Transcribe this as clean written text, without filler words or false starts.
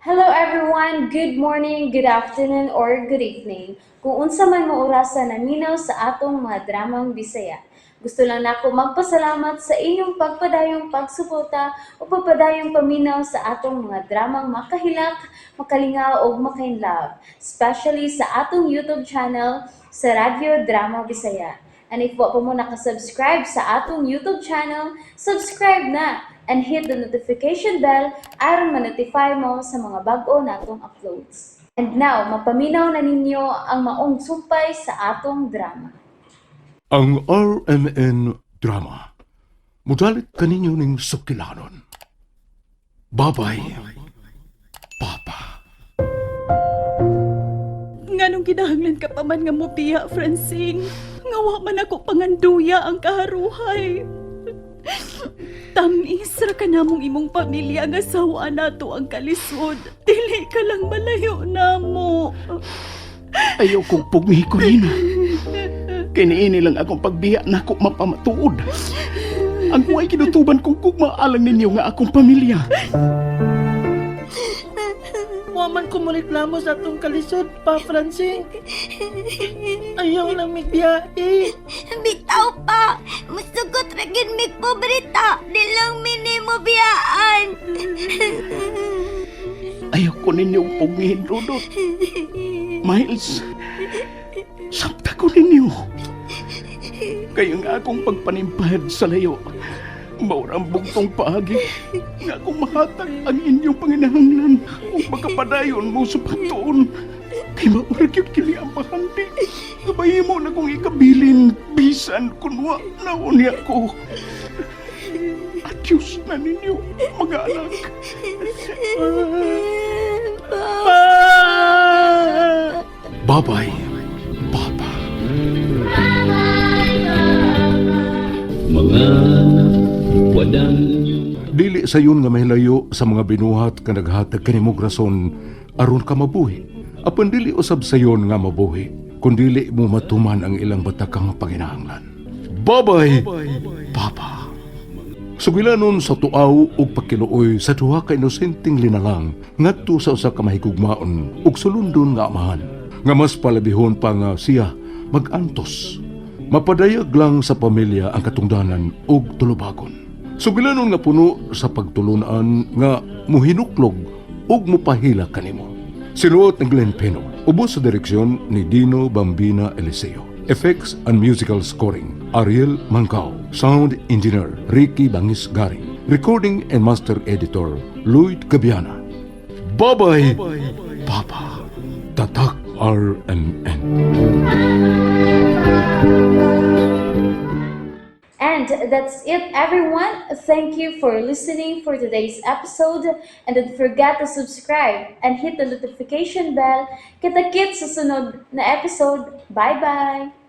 Hello everyone! Good morning, good afternoon, or good evening. Kung unsa man mo orasa naminaw sa atong mga dramang Bisaya. Gusto lang nako magpasalamat sa inyong pagpadayong pagsuporta o pagpadayong paminaw sa atong mga dramang makahilak, makalingaw ug makainlove, especially sa atong YouTube channel sa Radyo Drama Bisaya. And if wa pa mo nakasubscribe sa atong YouTube channel, subscribe na and hit the notification bell aron ma-notify mo sa mga bag-o natong uploads. And now, mapaminaw na ninyo ang maong sumpay sa atong drama. Ang RMN Drama. Mudalit kaninyo ning sukilanon. Babay, Papa. Nganong kinahanglan ka pa man nga mobiya, Francine? Nga wa man ako panganduya ang kaharuhay. Tamis ra ka namong imong pamilya nga sawa nato ang kalisod. Dili ka lang malayo namo. Ayaw kong pugmihi, Corina. Kiniini lang akong pagbiya na ako mapamatuod. Ang way kinutuban kong gugma alang ninyo nga akong pamilya. Wa man ko moreklamo sa atong kalisod, Pa Francine. Ayaw lang migbiyahe. Bitaw pa! Musugot ra gyud mig pobreta. Di lang mi nimo biyaan. Ayaw ko ninyong pugmihin, Rudot. Miles, sabta ko ninyo. Kaya nga akong pagpanimpad sa layo, maura ang bugtong paagi nga akong mahatag ang inyong panginahanglan ug makapadayon mo sa pagtuon. Kay maura gyud kini ang bahandi. Nga mahimo na kong ikabilin bisan kun wa na unya ko. Adios na ninyo, mga anak. Pa! Babay, Papa. Mga wadang Dili sayon nga mahilayo sa mga binuhat ka naghatag kanimog rason aron ka mabuhi. Apan dili usab sayon nga mabuhi kun dili mo matuman ang ilang batakang panginahanglan. Babay, Papa. Sugilanon sa tuaw ug pagkiluoy sa duha ka inosenteng linalang ngadto sa usa ka mahigugmaon ug sulundon nga amahan nga mas palabihon pa nga siya mag-antos. Mapadayag lang sa pamilya ang katungdanan ug tulubagon. Sugilanon nga puno sa pagtulunan nga muhinuklog ug mupahila kanimo. Sinuot ni Glenn Peno, ubos sa direksyon ni Dino Bambina Eliseo. Effects and musical scoring, Ariel Mancao. Sound engineer, Ricky Bangis Garing. Recording and master editor, Lloyd Gabiana. Babay, Papa. Tatak RMN. And that's it, everyone. Thank you for listening for today's episode. And don't forget to subscribe and hit the notification bell. Kita-kits sa sunod na episode. Bye-bye!